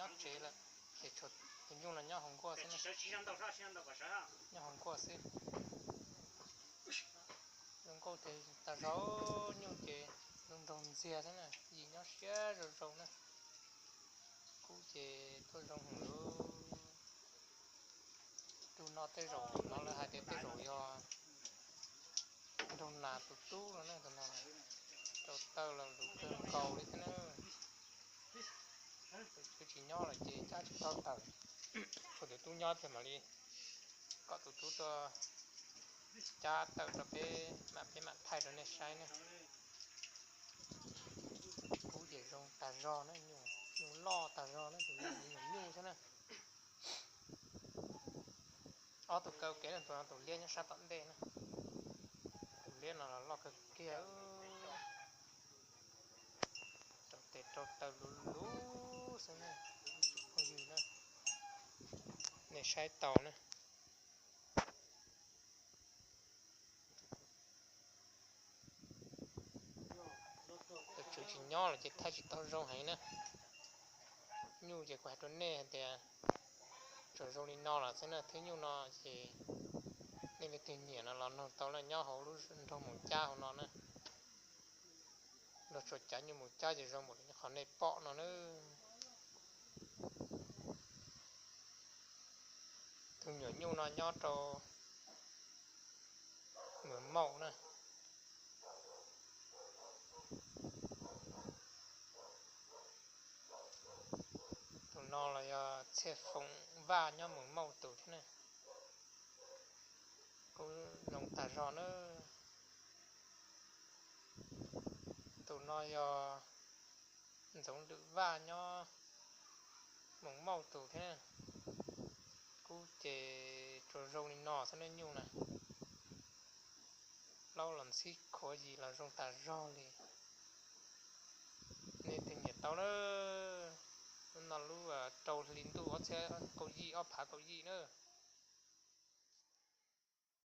nyob tsev lawm, ces tshuav tus nyuj no nyob hauv nkuaj xwb, nyob hauv nkuaj xwb. Zoo nkauj ces tas zog, nyuj ces zoo nraug ntxiag xwb na, yim nyob siab zoo zoo na. Kub ces tuaj zoo heev lawm. Tus no tej zaum no lawv hais tias tej zaum yog nraug nas tus tub no ne, tus no rau taw los luv kawg nkaus li thiab na. Twb tsis nyob lawm ces cab tsis tau taw, tshuav tus tub nyob thiaj mam li kom tus tub tuaj cab taw rau peb mam, peb mam thaij rau nej saib ne. Kub ces zoo tas zog na, nyuj, nyuj loj tas zog na, tus no nyuj thiab na. Ob tug kaw kev na, tus no tus liab nyob sab tom ntej na. Tus liab no los loj kawg kiag, rau tes rau taw luv luv xwb ne, phooj ywg na, nej saib tau na. Tus tswv tsis nyob lawm ces thaij tsis tau zoo heev na. Nyuj ces kuv hais rau nej hais tias tsuas zoo li no lawm xwb na, thwb nyuj no ces nej leej twg nyiam no los noog tau na, nyob hauv lub nroog Moos Cab hauv no na. Nrog tsuas cav nyuj Moos Cab ces zoo npaum li qhov nej pom no na. Tus nyuam nyuj no nyob rau Mws Mauj na. Tus no los yog Txhiaj Foom Vaj nyob Mws Mauj tus thiab na. Kub zoo tag zog na. Tus no yog Ntxoov Lwm Vaj nyob Mws Mauj tus thiab. Kub ces tsuas zoo li no xwb nej nyuj na. Plaub los ntxhib khuav yim los zoo tas zog li. Nej twg nyiam tau na, lub no lub rau hli ntuj ob txhiab kaum yim, ob phav kaum yim na.